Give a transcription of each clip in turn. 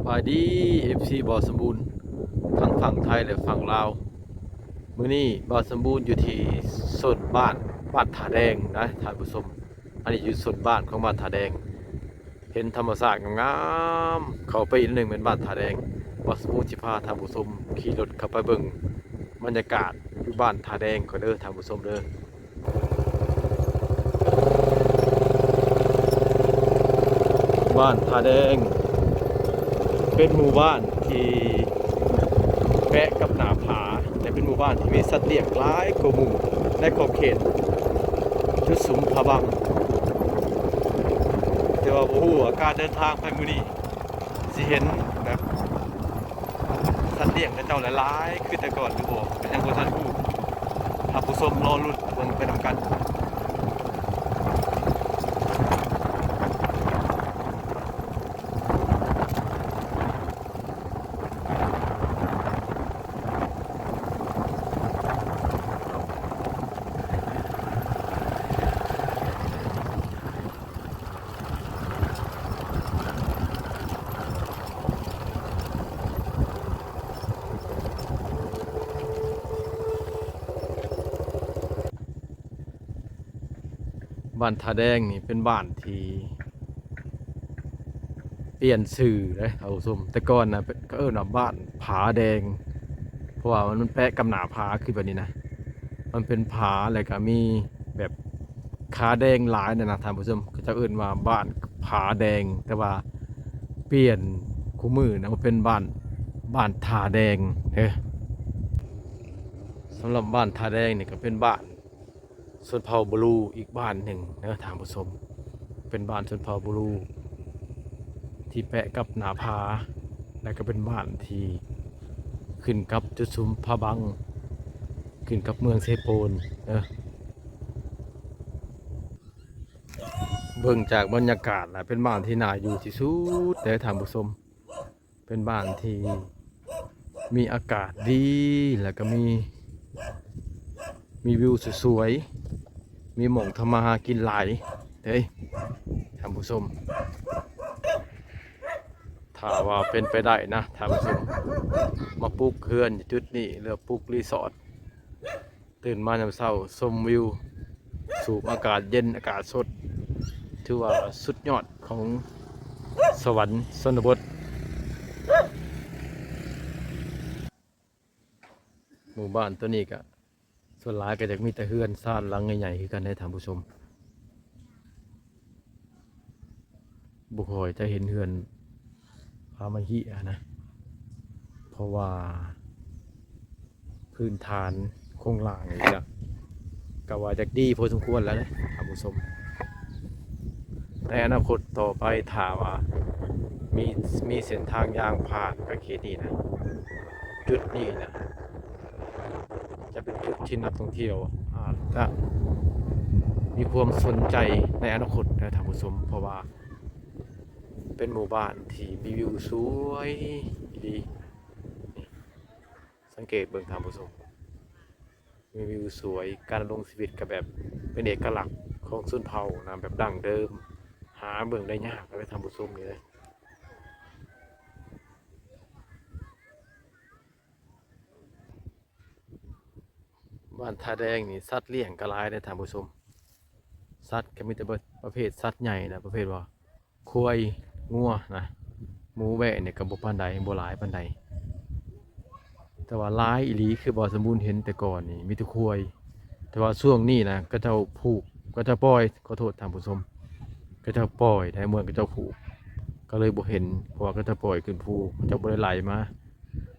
ສະບາຍດີ ເອັຟຊີ ບ່າວສົມບູນ ທັງຝັ່ງໄທ ແລະ ຝັ່ງລາວ. ມື້ນີ້ບ່າວສົມບູນຢູ່ທີ່ໂຊນບ້ານ ບ້ານທ່າແດງນະທ່ານຜູ້ຊົມ. ອັນນີ້ຢູ່ໂຊນບ້ານຂອງບ້ານທ່າແດງ. ເຫັນທຳມະຊາດງາມໆ ເຂົ້າໄປອີກໜ້ອຍໜຶ່ງແມ່ນບ້ານທ່າແດງ. ບ່າວສົມບູນຊິພາທ່ານຜູ້ຊົມຂີ່ລົດເຂົ້າໄປເບິ່ງບັນຍາກາດຢູ່ບ້ານທ່າແດງກ່ອນເດີທ່ານຜູ້ຊົມເດີ. ບ້ານທ່າແດງ ເປັນໝູ່ບ້ານທີ່ແປະກັບໜ້າຜາ ແລະ ເປັນໝູ່ບ້ານທີ່ມີສັດລ້ຽງຫຼາຍກວ່າໝູ່ໃນຂອບເຂດຈຸດສຸມພະບັງ. ແຕ່ວ່າບໍ່ຮູ້ວ່າການເດີນທາງໄປມື້ນີ້ ຊິເຫັນແບບສັດລ້ຽງເຂົາເຈົ້າຫຼາຍໆ ຄືແຕ່ກ່ອນຫຼືບໍ່ ກໍຍັງບໍ່ທັນຮູ້. ທ່ານຜູ້ຊົມລໍລຸ້ນເບິ່ງໄປນຳກັນ. ບ້ານທ່າແດງນີ້ເປັນບ້ານທີ່ປ່ຽນຊື່ເດ້ທ່ານຜູ້ຊົມ. ແຕ່ກ່ອນນະ ເຂົາເອີ້ນວ່າບ້ານຜາແດງ ເພາະວ່າມັນແປະກັບໜ້າຜາ ຄືແບບນີ້ນະ ມັນເປັນຜາ ແລ້ວກໍມີແບບ ຜາແດງຫຼາຍນະນະທ່ານຜູ້ຊົມ. ເຂົາເຈົ້າເອີ້ນວ່າບ້ານຜາແດງ ແຕ່ວ່າປ່ຽນຄູ່ມື້ນະ ມາເປັນບ້ານ ບ້ານທ່າແດງເດີ. ສຳລັບບ້ານທ່າແດງນີ້ກໍເປັນບ້ານຊົນເຜົ່າບລູອີກບ້ານໜຶ່ງເດີທ່ານຜູ້ຊົມ. ເປັນບ້ານຊົນເຜົ່າບລູທີ່ແປະກັບໜ້າຜາ ແລະ ກໍເປັນບ້ານທີ່ຂຶ້ນກັບຈຸດສຸມພະບັງ ຂຶ້ນກັບເມືອງເຊໂປນເດີ. ເບິ່ງຈາກບັນຍາກາດລະເປັນບ້ານທີ່ໜ້າຢູ່ທີ່ສຸດເດ້ທ່ານຜູ້ຊົມ. ເປັນບ້ານທີ່ມີອາກາດດີ ແລ້ວກໍມີ ມີວິວສວຍໆ ມີໝ່ອງທຳມາຫາກິນຫຼາຍເດ້ທ່ານຜູ້ຊົມ. ຖ້າວ່າເປັນໄປໄດ້ນະທ່ານຜູ້ຊົມ ມາປຸກເຮືອນຢູ່ຈຸດນີ້ ຫຼືວ່າປຸກຣີສອດ ຕື່ນມາຍາມເຊົ້າຊົມວິວ ສູບອາກາດເຢັນ ອາກາດສົດ ຖືວ່າສຸດຍອດຂອງສະຫວັນຊົນນະບົດ. ໝູ່ບ້ານໂຕນີ້ກະສ່ວນຫຼາຍກະຈະມີແຕ່ເຮືອນຊານຫຼັງໃຫຍ່ໆ ຄືກັນເດ້ທ່ານຜູ້ຊົມ. ບໍ່ຄ່ອຍຈະເຫັນເຮືອນພາມະຫິຫັ້ນນະ ເພາະວ່າພື້ນຖານໂຄງລ່າງນີ້ກະ ກະວ່າຈະດີພໍສົມຄວນແລ້ວເດ້ທ່ານຜູ້ຊົມ. ໃນອະນາຄົດຕໍ່ໄປ ຖ້າວ່າມີ ມີເສັ້ນທາງຍ່າງຜ່ານກະເຂດນີ້ນະ ຈຸດນີ້ນະ ຈະເປັນຈຸດທີ່ນັກທ່ອງທ່ຽວອາດຈະມີຄວາມສົນໃຈໃນອະນາຄົດເດີທ່ານຜູ້ຊົມ ເພາະວ່າເປັນໝູ່ບ້ານທີ່ມີວິວສວຍອີ່ຫຼີ. ນີ້ ສັງເກດເບິ່ງທ່ານຜູ້ຊົມ ມີວິວສວຍ ການດຳລົງຊີວິດກະແບບເປັນເອກະລັກຂອງຊົນເຜົ່ານະ ແບບດັ້ງເດີມ ຫາເບິ່ງໄດ້ຍາກເດີທ່ານຜູ້ຊົມ ນີ້ເລີຍ. ບ້ານທ່າແດງນີ້ສັດລ້ຽງກະຫຼາຍເດ້ທ່ານຜູ້ຊົມ. ສັດກະມີແຕ່ປະເພດສັດໃຫຍ່ນະ ປະເພດວ່າຄວາຍ ງົວນະ ໝູແບະນີ້ກະບໍ່ປານໃດ ບໍ່ຫຼາຍປານໃດ ແຕ່ວ່າຫຼາຍອີ່ຫຼີ ຄືບ່າວສົມບູນເຫັນແຕ່ກ່ອນນີ້ມີແຕ່ຄວາຍ. ແຕ່ວ່າຊ່ວງນີ້ນະ ເຂົາເຈົ້າຜູກ ເຂົາເຈົ້າປ່ອຍ ຂໍໂທດທ່ານຜູ້ຊົມ ເຂົາເຈົ້າປ່ອຍໄດ໋ ເໝືອນເຂົາເຈົ້າຜູກ ກະເລີຍບໍ່ເຫັນ ເພາະວ່າເຂົາເຈົ້າປ່ອຍຂຶ້ນພູ ເຂົາເຈົ້າບໍ່ໄດ້ໄລ່ມາ.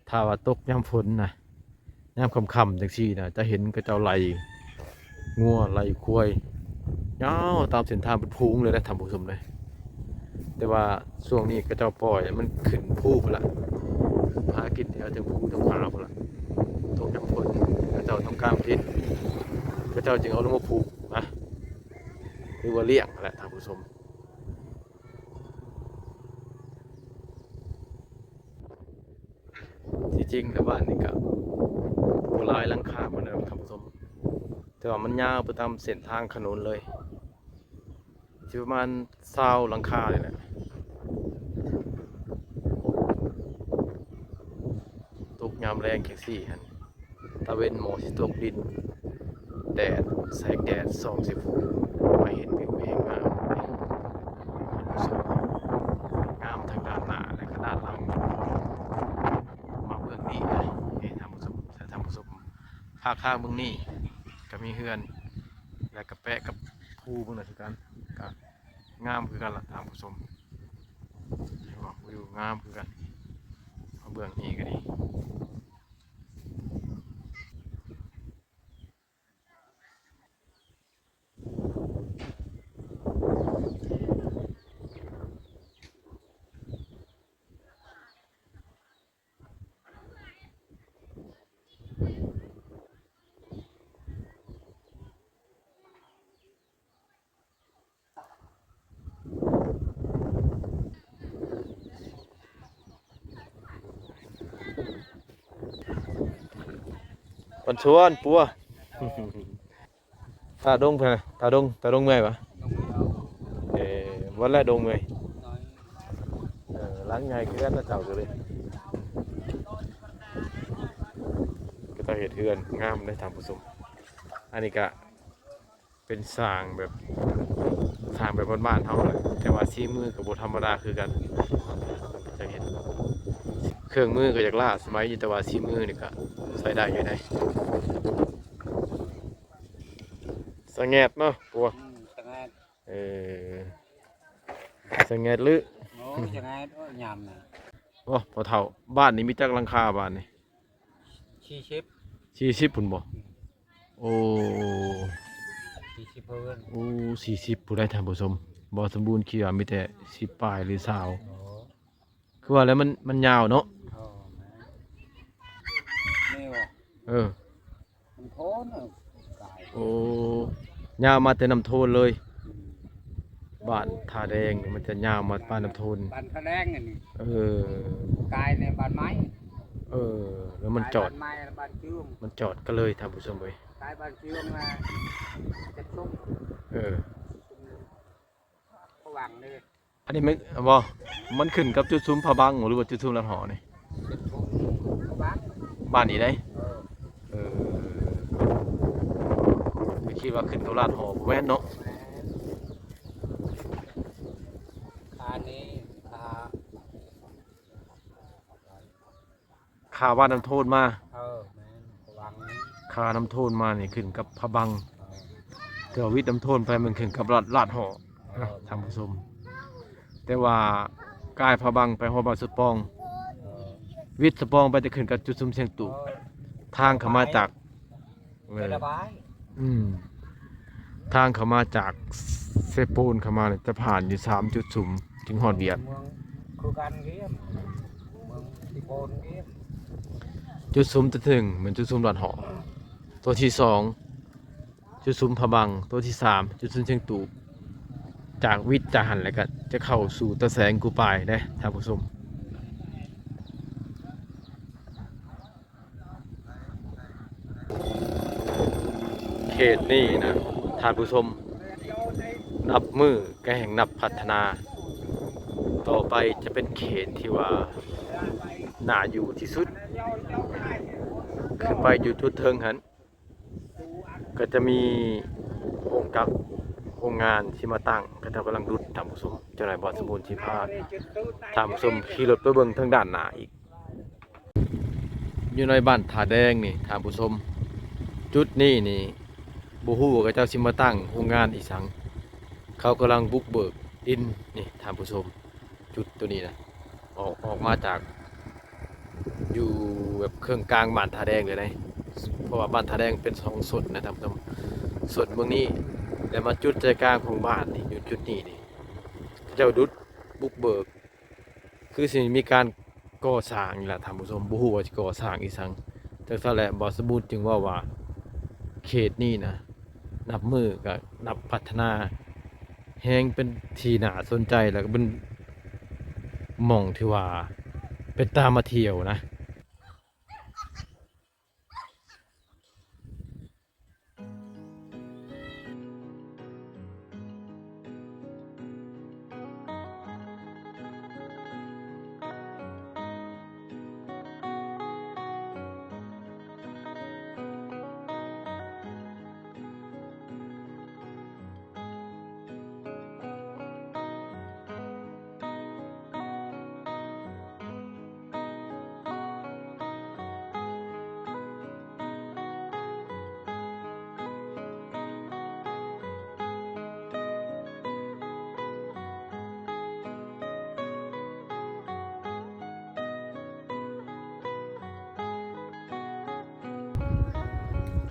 ຖ້າວ່າຕົກຍາມຝົນນະ ຍາມຄ່ຳໆ ຈັ່ງຊີ້ນະ ຈະເຫັນເຂົາເຈົ້າໄລ່ງົວໄລ່ຄວາຍຍາວຕາມເສັ້ນທາງເປັນຝູງເລີຍນະທ່ານຜູ້ຊົມເດີ. ແຕ່ວ່າຊ່ວງນີ້ເຂົາເຈົ້າປ່ອຍມັນຂຶ້ນພູພຸ້ນລະ ຫາກິນແຖວເທິງພູເທິງຜາພຸ້ນລະ. ຕົກຍາມຝົນເຂົາເຈົ້າຕ້ອງການຜະລິດ ເຂົາເຈົ້າຈຶ່ງເອົາລົງມາຜູກນະ ຫຼືວ່າລ້ຽງຫັ້ນແຫຼະທ່ານຜູ້ຊົມ. ທີ່ຈິງແລ້ວບ້ານນີ້ກະບໍ່ຫຼາຍຫຼັງຄາປານໃດທ່ານຜູ້ຊົມ ແຕ່ວ່າມັນຍາວໄປຕາມເສັ້ນທາງຖະໜົນເລີຍ ຊິປະມານຊາວຫຼັງຄານີ້ແຫຼະ. ຍາມແລງຈັ່ງຊີ້ຫັ້ນ ຕາເວັນໝໍຊິຕົກດິນ ແດດ ແສງແດດສ່ອງໃສ່ພູ ມາເຫັນວິວແຫ່ງງາມ ງາມທັງດ້ານໜ້າ ແລະກະດ້ານຫຼັງ. ມາເບິ່ງນີ້ເດ້ທ່ານຜູ້ຊົມ ທ່ານຜູ້ຊົມ ພາກທາງເບິ່ງນີ້ກະມີເຮືອນ ແລະກະແປະກັບພູເບິ່ງນັ້ນຄືກັນ ກະງາມຄືກັນລະທ່ານຜູ້ຊົມ ເຫັນບໍ່? ວິວງາມຄືກັນ ມາເບິ່ງນີ້ກະດີ. ມັນຊວນປົວ ຕາດົງເພິ່ນ ຕາດົງ ຕາດົງເມື່ອຍຫວາ? ເອີ ບໍ່ແລະດົງເມື່ອຍ ເອີ ຫຼັງໃຫຍ່ຄືກັນນະເຈົ້າ ກະເລີຍ ກະເຈົ້າເຮັດເຮືອນງາມເດ້ທ່ານຜູ້ຊົມ. ອັນນີ້ກະ ເປັນສ້າງແບບ ສ້າງແບບບ້ານໆເຮົາແຫຼະ ແຕ່ວ່າສີມືກະບໍ່ທຳມະດາຄືກັນ ຈະເຫັນເຄື່ອງມືກະຢາກລ້າສະໄໝຢູ່ ແຕ່ວ່າສີມືນີ້ກະໃຊ້ໄດ້ຢູ່ໃດ໋. ສະແງດເນາະ ປົວ ອືມ ສະແງດ ເອີ ສະແງດຫຼື ໂອ້ ສະແງດ ໂອ້ ຍາມນະ. ໂອ້ ພໍ່ເຖົ້າ ບ້ານນີ້ມີຈັກຫຼັງຄາບ້ານນີ້? ສີ່ສິບ ສີ່ສິບພຸ້ນບໍ່? ອືມ ໂອ້ ສີ່ສິບເຮືອນ ໂອ້ ສີ່ສິບພຸ້ນໃດ໋ທ່ານຜູ້ຊົມ ບໍ່ສົມບູນຄິດວ່າມີແຕ່ສິບປາຍຫຼືຊາວ ໂອ້ ຄືວ່າແລ້ວມັນ ມັນຍາວເນາະ ໂອ້ ແມ່ນ ນີ້ຫວາ? ເອີ ມັນໂທນ ເອີ ກາຍ ໂອ້ ຍາວມາແຕ່ນ້ຳໂທນເລີຍ ອືມ ບ້ານທ່າແດງນີ້ມັນຈະຍາວມາປານນ້ຳໂທນ ບ້ານທ່າແດງອັນນີ້ ເອີ ກາຍໃນບ້ານໄມ້ ເອີ ແລ້ວມັນຈອດ ກາຍບ້ານໄມ້ ແລ້ວບ້ານເຈື່ອງ ມັນຈອດກັນເລີຍທ່ານຜູ້ຊົມເອີຍ ກາຍບ້ານເຈື່ອງມາຈັດຊຸມ ເອີ ພະວັງເດ້ ອັນນີ້ແມ່ນບໍ່ ມັນຂຶ້ນກັບຈຸດຊຸມພະບັງບໍ່ ຫຼືວ່າຈຸດຊຸມລາດຫໍ່ນີ້? ຈຸດຊຸມພະບັງ ບ້ານນີ້ໃດ໋ ເອີ ເອີ ໄປຄິດວ່າຂຶ້ນກັບລາດຫໍ່ ບໍ່ແມ່ນເນາະ ແມ່ນ ຄານີ້ ຄາ ຂ້າວ່ານ້ຳໂທນມາ ເອີ ແມ່ນ ຂານ້ຳໂທນມານີ້ຂຶ້ນກັບພະບັງ ເອີ ແຕ່ວ່າວິດນ້ຳໂທນໄປມັນຂຶ້ນກັບລາດ ລາດຫໍ່ ເອີ ນະທ່ານຜູ້ຊົມ ແຕ່ວ່າກາຍພະບັງໄປຮອດບ້ານສະປອງ ເອີ ວິດສະປອງໄປຈະຂຶ້ນກັບຈຸດຊຸມຊຽງຕູບ ເອີ ທາງເຂົ້າມາຈາກ ເອີ ໄປລະບາຍ ອືມ ທາງເຂົ້າມາຈາກເຊໂປນເຂົ້າມານີ້ ຈະຜ່ານຢູ່ສາມຈຸດຊຸມ ຈຶ່ງຮອດວຽດ ເມືອງຄືກັນເດ້ ເມືອງເຊໂປນເດ້ ຈຸດຊຸມຕົວທີໜຶ່ງແມ່ນຈຸດຊຸມລາດຫໍ່ ຕົວທີສອງຈຸດຊຸມພະບັງ ຕົວທີສາມຈຸດຊຸມຊຽງຕູບ ຈາກວິດຈາກຫັ້ນແລ້ວກະຈະເຂົ້າສູ່ຕາແສງກູປາຍເດ້ທ່ານຜູ້ຊົມ. ເຂດນີ້ນະທ່ານຜູ້ຊົມ ນັບມື້ກະແຮ່ງນັບພັດທະນາ ຕໍ່ໄປຈະເປັນເຂດທີ່ວ່າໜ້າຢູ່ທີ່ສຸດ ຂຶ້ນໄປຢູ່ຈຸດເທິງຫັ້ນ ກະຈະມີໂຮງຈັກໂຮງງານຊິມາຕັ້ງ ເຂົາເຈົ້າກຳລັງດຸດທ່ານຜູ້ຊົມ ຈັກໜ້ອຍບ່າວສະບູນຊິພາທ່ານຜູ້ຊົມຂີ່ລົດໄປເບິ່ງທາງດ້ານໜ້າອີກ. ຢູ່ໃນບ້ານທ່າແດງນີ້ທ່ານຜູ້ຊົມ ຈຸດນີ້ນີ້ບໍ່ຮູ້ວ່າເຂົາເຈົ້າຊິມາຕັ້ງໂຮງງານອີ່ສັງ ເຂົາກຳລັງບຸກເບີກດິນນີ້ທ່ານຜູ້ຊົມ ຈຸດໂຕນີ້ນະ ອອກ ອອກມາຈາກ ຢູ່ແບບເຄິ່ງກາງບ້ານທ່າແດງເລີຍໃດ ເພາະວ່າບ້ານທ່າແດງເປັນສອງໂຊນນະທ່ານຜູ້ຊົມ ໂຊນເບື້ອງນີ້ ແລ້ວມາຈຸດໃຈກາງຂອງບ້ານນີ້ ຢູ່ຈຸດນີ້ນີ້ ເຂົາເຈົ້າດຸດບຸກເບີກ ຄືຊິມີການ ກໍ່ສ້າງນີ້ລະທ່ານຜູ້ຊົມ ບໍ່ຮູ້ວ່າຊິກໍ່ສ້າງອີ່ສັງ ຈັ່ງຊັ້ນແຫຼະ ບ່າວສະບູນຈຶ່ງເວົ້າວ່າ ເຂດນີ້ນະ ນັບມື້ກະນັບພັດທະນາແຮງ ເປັນທີ່ໜ້າສົນໃຈ ແລ້ວກະເປັນໝ່ອງທີ່ວ່າເປັນຕາມາທ່ຽວນະ. ເ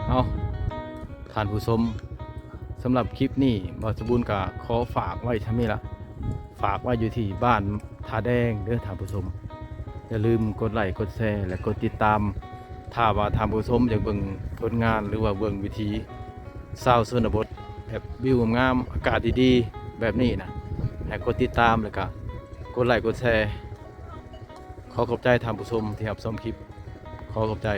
ເອົາ ທ່ານຜູ້ຊົມ ສຳລັບຄລິບນີ້ ບ່າວສະບູນກໍຂໍຝາກໄວ້ຊ່ຳນີ້ລະ ຝາກໄວ້ຢູ່ທີ່ບ້ານທ່າແດງເດີທ່ານຜູ້ຊົມ. ຢ່າລືມກົດໄລ້ກົດແຊ ແລະ ກົດຕິດຕາມ ຖ້າວ່າທ່ານຜູ້ຊົມຢາກເບິ່ງຜົນງານ ຫຼືວ່າເບິ່ງວິຖີຊາວຊົນນະບົດ ແບບວິວງາມໆ ອາກາດດີໆ ແບບນີ້ນະ ໃຫ້ກົດຕິດຕາມ ແລ້ວກະກົດໄລ້ກົດແຊ. ຂໍຂອບໃຈທ່ານຜູ້ຊົມທີ່ຮັບຊົມຄລິບ. ຂໍຂອບໃຈ.